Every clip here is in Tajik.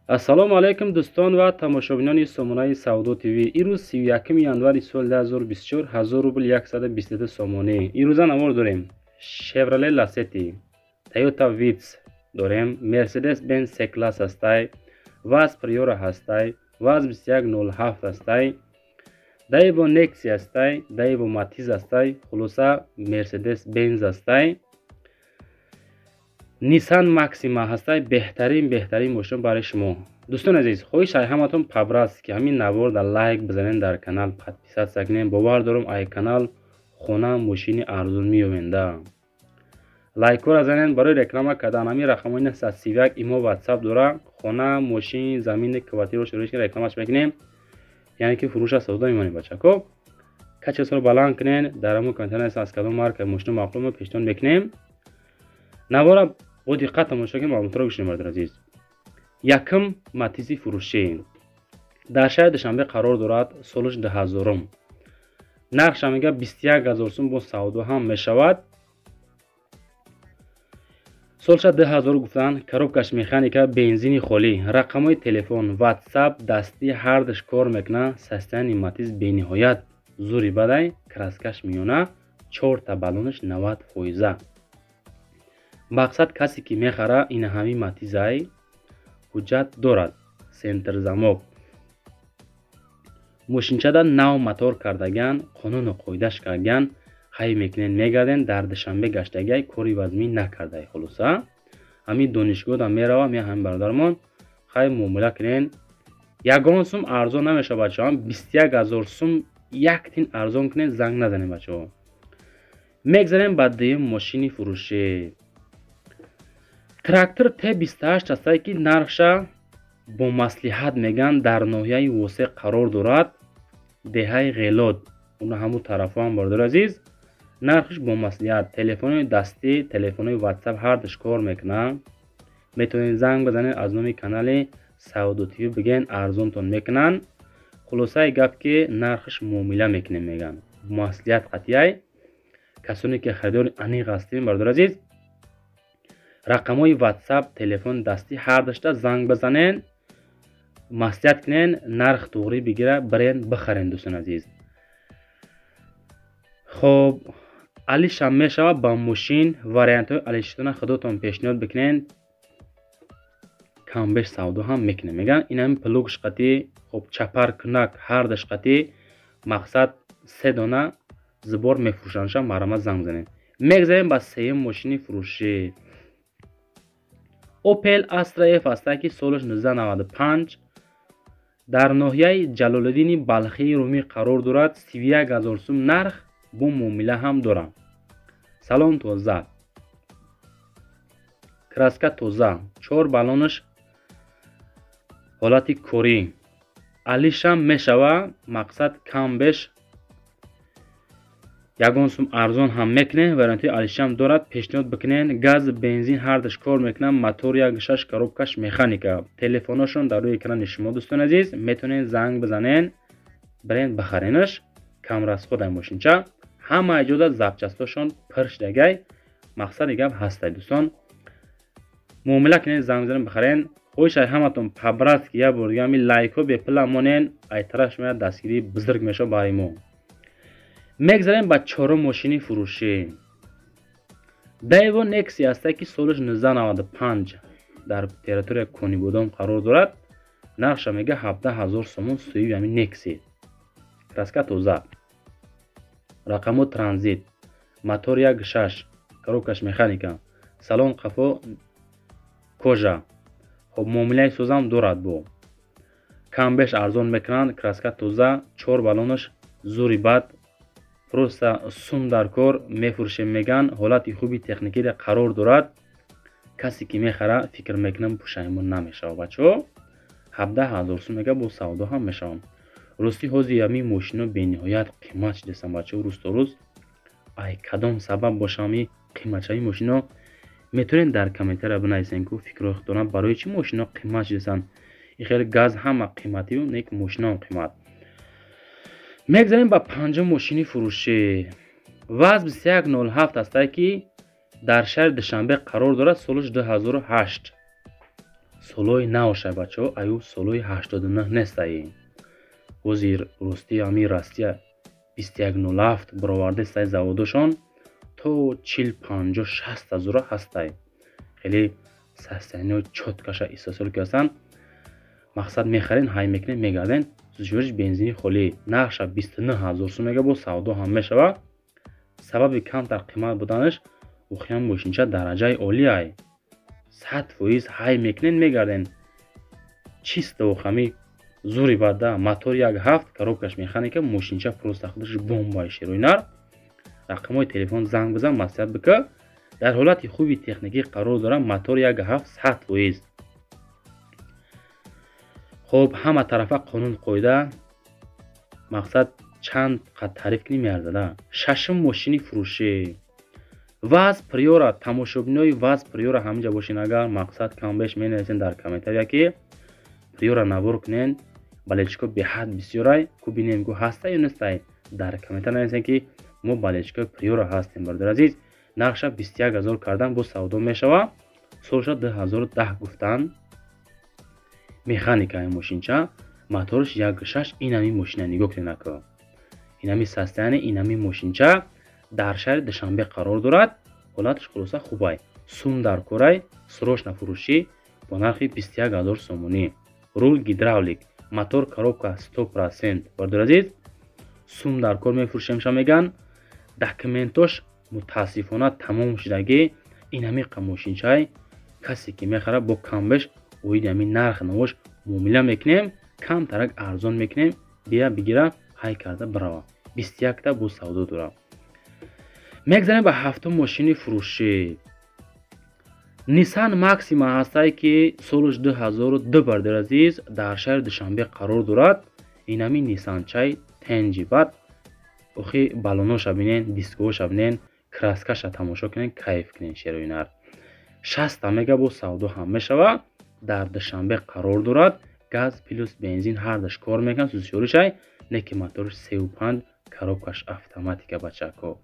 Ассалому алайкум, дӯстон ва тамошобинони сомонаи Савдо ТВ. Ирӯз 31 январи соли 2024, 1000 рубл 122 сомонӣ. Ирӯза навор дорем: Шевроле Ласети, Тойота Витс дорем, Мерседес Бенз С класс ҳастай, ВАЗ Приора ҳастай, ВАЗ 2107 ҳастай, Даево Некси ҳастай, Даево Матиз ҳастай, хулоса, Мерседес Бенз ҳастай, Нисан Максима ҳастай. Беҳтарин, беҳтарин мошин барои шумо. Дӯстони азиз, хоҳиш ай ҳаматон по-братски, ки ҳамин навор дар лайк бизанен, дар канал подписаться кунен. Бовар дорам, ай канал хона, мошини арзон меёвенда. Лайкҳоро занен. Барои реклама кардан ҳамин рақамҳои 931, имо, Ватсап дора. Хона, мошин, замини, квартираро шурӯъ рекламаш мекунем, яъне ки фурӯша савдо мемонем. Бачако, качестворо баланд кунен. Дар ҳамон комментария аз кадом марка мошино маъқул, пешниҳод мекунем. Навора бо диққат тамошо кунед, маълумотро гӯш кунед, бародари азиз. Якум Матизи фурӯшӣ дар шаҳри Душанбе қарор дорад, солаш 2000-ум, нархша мега 21 000 сум, бо савдо ҳам мешавад. Солша 2000 гуфтан, коробкаш механика, бензини холӣ, рақамҳои телефон, Ватсап, дастӣ ҳардаш кор мекунад. Состояние Матиз бениҳоят зури бадай, краскаш миёна, чорта баллонаш 90 фоиза. Мақсад, касе ки мехара, ин ҳамин Матизай, ҳуҷҷат дорад, центр замок, мошинчада нав мотор кардаган, қонуну қоидаш кардаган. Ҳай мекунен, мегарден, дар Душанбе гаштагиай, кори вазмин накардай. Хулоса, ҳамин донишгоҳда мерава ме ҳамин бародармон. Хай, муомила кунен. Ягон сум арзон намешавад, бачаҳо. 21 000 сум, як тин арзон кунен, занг назанем, бачаҳо. Мегзарем ба дуюм мошини фурӯшӣ. Трактор Т28 ҳастае, ки нархша бо маслиҳат мегӯянд. Дар ноҳияи Восеъ қарор дорад, деҳаи Ғелод, уна ҳамун тарафҳоам. Бародари азиз, нархш бо маслиҳат, телефонои дастӣ, телефонои Ватсап ҳардуш кор мекунанд. Метавонед занг бизанед, аз номи канали Савдо ТВ бигӯен, арзонтон мекунанд. Хулосаи гап, ки нархш муомила мекунем мегӯянд, маслиҳат қатъияй. Касоне ки харидори аниқ ҳастем, бародари азиз, рақамҳои Ватсап, телефони дастӣ ҳардушта занг бизанен, маслиҳат кунен, нарх туғрӣ бигира, бирен, бихарен, дӯстони азиз. Хоб, алишам мешавад ба мошин. Вариантҳои алишитона худотон пешниҳод бикунен, камбеш савдо ҳам мекунем мегӯянд. Ин ҳамин плугш қатӣ, хоб, чапар кунак ҳардуш қатӣ, мақсад, се дона сбор мефурӯшандша. Марҳамат, занг бизанед. Мегзарем ба сеюм мошини фурӯшӣ. Опел Астра Ф ҳастае, ки солаш 1995, дар ноҳияи Ҷалолиддини Балхии Румӣ қарор дорад. 31 000 сум нарх, бо муомила ҳам дорад. Салон тоза, краска тоза, чор баллонаш ҳолати корӣ, алишам мешава. Мақсад, кам беш ягон сум арзон ҳам мекунем, вариантҳои алишам дорад, пешниҳод бикунен. Газ, бензин ҳардуш кор мекунанд, мотор 1,6, коробкаш механика. Телефоношон дар рӯи экрани шумо, дӯстони азиз, метавонед занг бизанен, бирен, бихаренаш. Камрасходай мошинча, ҳама иҷода запчастошон пир шудагай. Мақсади гап ҳастай, дӯстон, муомила кунед, занг бизанен, бихарен. Хоҳиш ай ҳаматон по-братски, як бор дига ҳамин лайкҳо бепула монен, ай тараф шумо як дастгирии бузург мешавад барои мо. Мегзарем ба чорум мошини фурӯшӣ. Даево Некси ҳастае, ки солаш 1995, дар территорияи Конибодом қарор дорад. Нархша мега 17 000 сомон. Соҳиби ҳамин Некси, краска тоза, рақамҳо транзит, мотор 1,6, коробкаш механика, салон қафо кожа. Хоб, муомилаи созам дорад, бо камбеш арзон мекунанд. Краска тоза, чор баллонаш зури бад, просто сум дар кор, мефурӯшем мегӯянд. Ҳолати хуби техникида қарор дорад. Касе ки мехара, фикр мекунам, пушаймон намешавад, бачаҳо. 17 000 сум мега, бо савдо ҳам мешаванд. Ростӣ, ҳозир ҳамин мошино бениҳоят қимат шудастанд, бачаҳо, рӯз то рӯз. Ай кадом сабаб боша ҳамин қиматшавии мошино, метавонед дар комментария бинависен, ку фикрҳои худтона, барои чӣ мошино қимат шудастанд? И хеле газ ҳама қиматию не, ки мошиноам қимат. Мегзарем ба панҷум мошини фурӯшӣ. ВАЗ 2107 ҳастае, ки дар шаҳри Душанбе қарор дорад, солаш 2008. Солҳои навша бачаҳо, аю солҳои 89 нестаи. Ҳозир рости ҳами Россия 2107 баровардестай заводошон то 40, 50, 60 ҳазора ҳастай. Хеле состояниҳои чёткаша истеҳсол ки ҳастанд. Мақсад мехарен, ҳай мекунен, мегарден. Сӯзишвориш бензини холӣ. Нархша 29 ҳазор сум мега, бо савдо ҳам мешавад. Сабаби камтар қимат буданаш воқеан мошинча дараҷаи олиай. 100% ҳай мекунен, мегарден. Чисто ҳами зури бада, мотор 1.7, коробкаш механика, мошинча просто худаш бомбаи шерои нар. Рақамҳои телефон занг бизан, маслиҳат бика. Дар ҳолати хуби техникӣ қарор дорам, мотор 1.7 100%. Хоб, ҳама тарафа қонун қоида, мақсад чанд қад таъриф кунӣ меарзада. Шашум мошини фурӯшӣ ВАЗ Приора. Тамошобинои ВАЗ Приора ҳаминҷа бошен, агар мақсад камбеш менависен дар комментария ки Приора навор кунен, болельщико беҳад бисёрай, ку бинем ку ҳаста ё нестай. Дар комментария нависен ки мо болельщикои Приора ҳастем, бародари азиз. Нархша 21 ҳазор кардан бо савдо мешава. Солша 2010 гуфтан. Механикаи мошинча, моторш 1.6. Инами мошина нигоҳ кунед ако. Инами состояние, инами мошинча дар шаҳри Душанбе қарор дорад. Ҳолаташ хулоса хубай. Сум дар корай, срочно фурӯшӣ бо нархи 21 ҳазор сомонӣ. Рул гидравлик, мотор, коробка 100%. Бародари азиз, сум дар кор мефурӯшемша меган. Документош мутаассифона тамом шудагӣ. Инами қа мошинчай касе ки мехарад бо камбеш оиди ҳамин нарх навош муомила мекунем, камтарак арзон мекунем, бия бигира, ҳай карда бирава. 21 та бо савдо дорад. Мегзарем ба ҳафтум мошини фурӯшӣ. Nissan Maxima ҳастае ки солаш 2002, бародари азиз, дар шаҳри Душанбе қарор дорад. Инами Ниссанчай тенҷи бад. Охи баллоноша бинен, дискоша бинен, краскаша тамошо кунен, кайф кунен шерои нар. 60 мега бо савдо ҳам мешавад. Дар Душанбе қарор дорад. Газ плюс бензин ҳардаш кор мекунад, сӯзишворишай, не ки моторш 3.5, коробкаш автоматика бачако.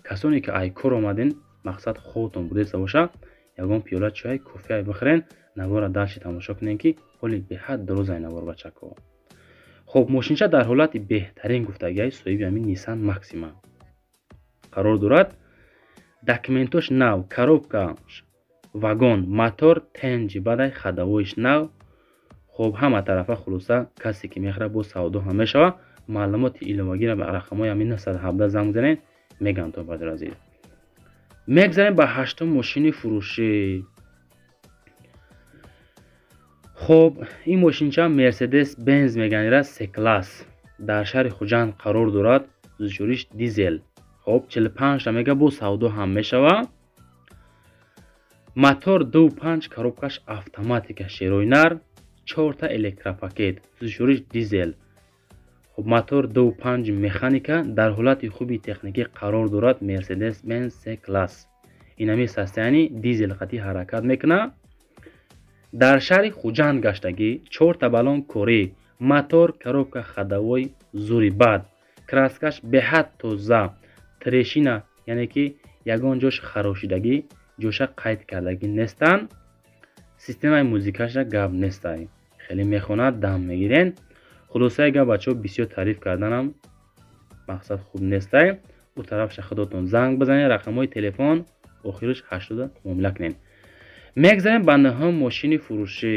Касоне ки ай кор омаден, мақсад хобтон будеста боша, ягон пиёла чой, кофеай бихӯрен, навора дальше тамошо кунен ки ҳоли беҳад дурозай навор бачако. Хоб, мошинча дар ҳолати беҳтарин гуфтагиай соҳиби ҳамин Nissan Maxima қарор дорад. Документош нав, коробкаш вагон, мотор тенҷи бадай, ходовойш нав. Хоб, ҳама тарафа хулоса касе ки мехарад бо савдо ҳам мешавад. Маълумоти иловагиро ба рақамҳои ҳамин 917 занг бизанед, мегӯянд то бародари азиз. Мегзарем ба ҳаштум мошини фурӯшӣ. Хоб, ин мошинча Mercedes Benz мегӯянд, C класс дар шаҳри Хуҷанд қарор дорад. Сӯзишвориш дизел. Хоб, 45 та мега бо савдо ҳам мешавад. Мотор 2.5, коробкаш автоматика, шерои нар, 4 та электропакет, сӯзишвориш дизел. Хоб, мотор 2.5 механика дар ҳолати хуби техникӣ қарор дорад. Mercedes Benz C класс. Инами состояние дизел қатӣ ҳаракат мекунад. Дар шаҳри Хуҷанд гаштагӣ, 4 та баллон корӣ, мотор, коробка, ходовой зури бад, краскаш беҳад тоза, трещина, яъне ки ягон ҷош харошидагӣ, ҷоша қайд кардагӣ нестанд. Системаи музикаша гап нестай. Хеле мехонад, дам мегирен. Хулосаи гап бачаҳо, бисёр таъриф карданам мақсад хуб нестай. Ӯ тарафша худотон занг бизанед, рақамҳои телефон охириш 80 муомила кунед. Мегзарем ба нӯҳум мошини фурӯшӣ.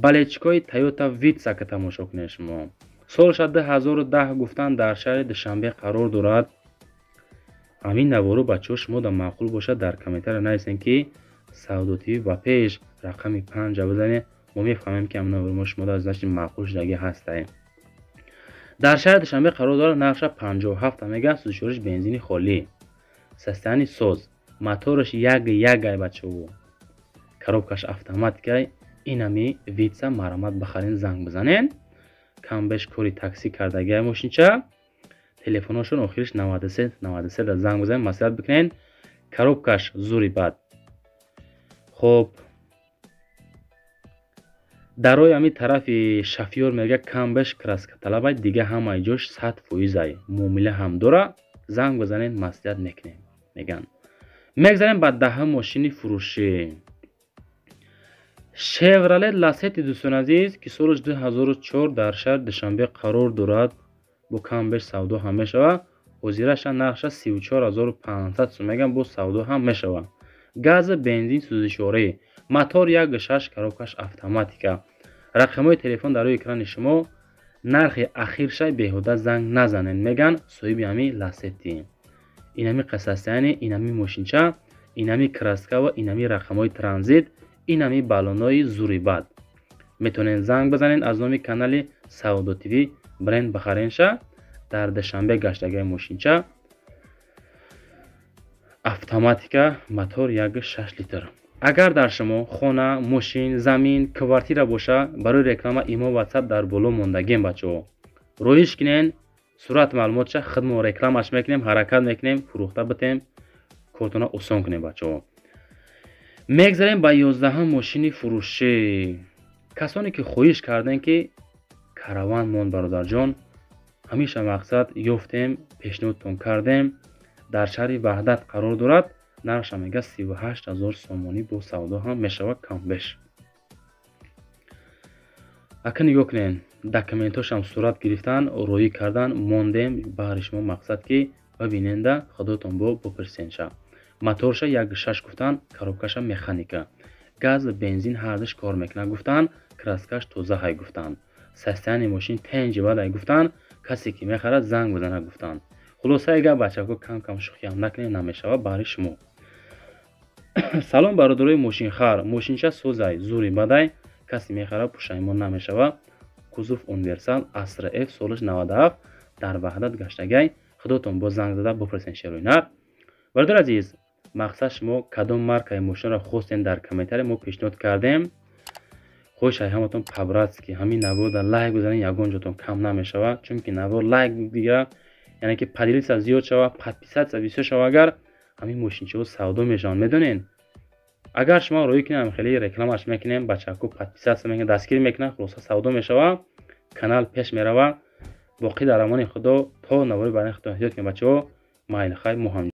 Болельщикои Toyota Vitz ка тамошо кунед шумо. Солша 2010 гуфтан, дар шаҳри Душанбе қарор дорад. Ҳамин наворо бачаҳо шумо да маъқул бошад, дар комментария нависен ки Савдо ТВ ба пеш, рақами 5 бизанед. Мо мефаҳмем ки ҳамин наворо мо шумо да значит маъқул шудагӣ ҳастае. Дар шаҳри Душанбе қарор дорад, нархша 57 мега, сӯзишвориш бензини холӣ. Состояние соз, мотораш 1.1 ай бачаҳо. Коробкаш автоматикай. Инами Витса марамат бихарен, занг бизанен. Камбеш кори таксӣ кардагиай мошинча. Телефоношон охириш 93 93 да занг бизанед, маслиҳат бикунед. Коробкаш зури бад. Хоб, дарои ҳамин тарафи шофёр мега камбеш краска талабай, дига ҳамаи ҷош 100% ай. Муомила ҳам дора, занг бизанед, маслиҳат мекунем мегӯянд. Мегзарем ба даҳум мошини фурӯшӣ. Шевролет Ласети, дӯстони азиз, ки солаш 2004, дар шаҳри Душанбе қарор дорад, бо кам беш савдо ҳам мешавад. Ҳозираша нархша 34 500 сум мегӯям, бо савдо ҳам мешавад. Газ, бензин, сӯзишворӣ, мотор 1,6, коробкаш автоматика. Рақамҳои телефон дар рӯи экрани шумо. Нархи ахиршай, беҳуда занг назанед, мегӯянд соҳиби ҳами Ласети. Инами қиссаст, яъне инами мошинча, инами краска ва инами рақамҳои транзит, инами баллонои зури бад. Метавонед занг бизанед, аз номи канали Савдо ТВ бренд бихаренша. Дар Душанбе гаштагаи мошинча, автоматика, мотор 1,6 литр. Агар дар шумо хона, мошин, замин, квартира боша, барои реклама имо, Ватсап дар боло мондагем. Бачаҳо, роҳиш кинен сурат, маълумотша, худмо рекламаш мекунем, ҳаракат мекунем, фурӯхта битем, кортона осон кунем. Бачаҳо, мегзарем ба 11-ҳам мошини фурӯшӣ. Касоне ки хоҳиш кардем, ки Караван монд, бародарҷон, ҳамеша мақсад ёфтем, пешниҳодтон кардем. Дар шаҳри Ваҳдат қарор дорад. Нархша мега 38 000 сомонӣ, бо савдо ҳам мешавад камбеш. Ака, нигоҳ кунед, документҳошам сурат гирифтан, роӣ кардан мондем баҳри шумо, мақсад ки бибиненда, худотон бо бупирсенша. Моторша 1,6 гуфтан, коробкаша механика, газ, бензин ҳардуш кор мекунад гуфтан, краскаш тоза ҳай гуфтанд, состояние мошин тенҷи бадай гуфтанд, касе ки мехарад, занг бизанад гуфтанд. Хулосаи гап, бачако, кам кам шӯхиам накунем, намешавад баҳри шумо. Салом, бародарои мошинхар, мошинча созай, зури бадай, касе мехарад, пушаймон намешавад. Кузов универсал Астра Ф, солаш 97, дар Ваҳдат гаштагай. Худотон бо занг зада бупурсен шерои нар. Бародар азиз, мақсад шумо кадом маркаи мошинро хостем, дар комментария мо пешниҳод кардем. Хоҳиш ай ҳаматон по-братски ҳамин наворда лайк бизанед, ягон ҷотон кам намешавад, чунки навор лайк дига, яъне ки поделиться зиёд шава, подписаться бисёр шава, агар ҳамин мошинчаҳо савдо мешаванд, медонед. Агар шумо роҳӣ кунем, хеле рекламаш мекунем, бачако подписаться мекунад, дастгирӣ мекунад, хулоса, савдо мешава, канал пеш мерава. Боқӣ дар амони Худо, то навори баъдин, худо эҳтиёт кунед, бачаҳо. Майли, хайр, мо ҳам.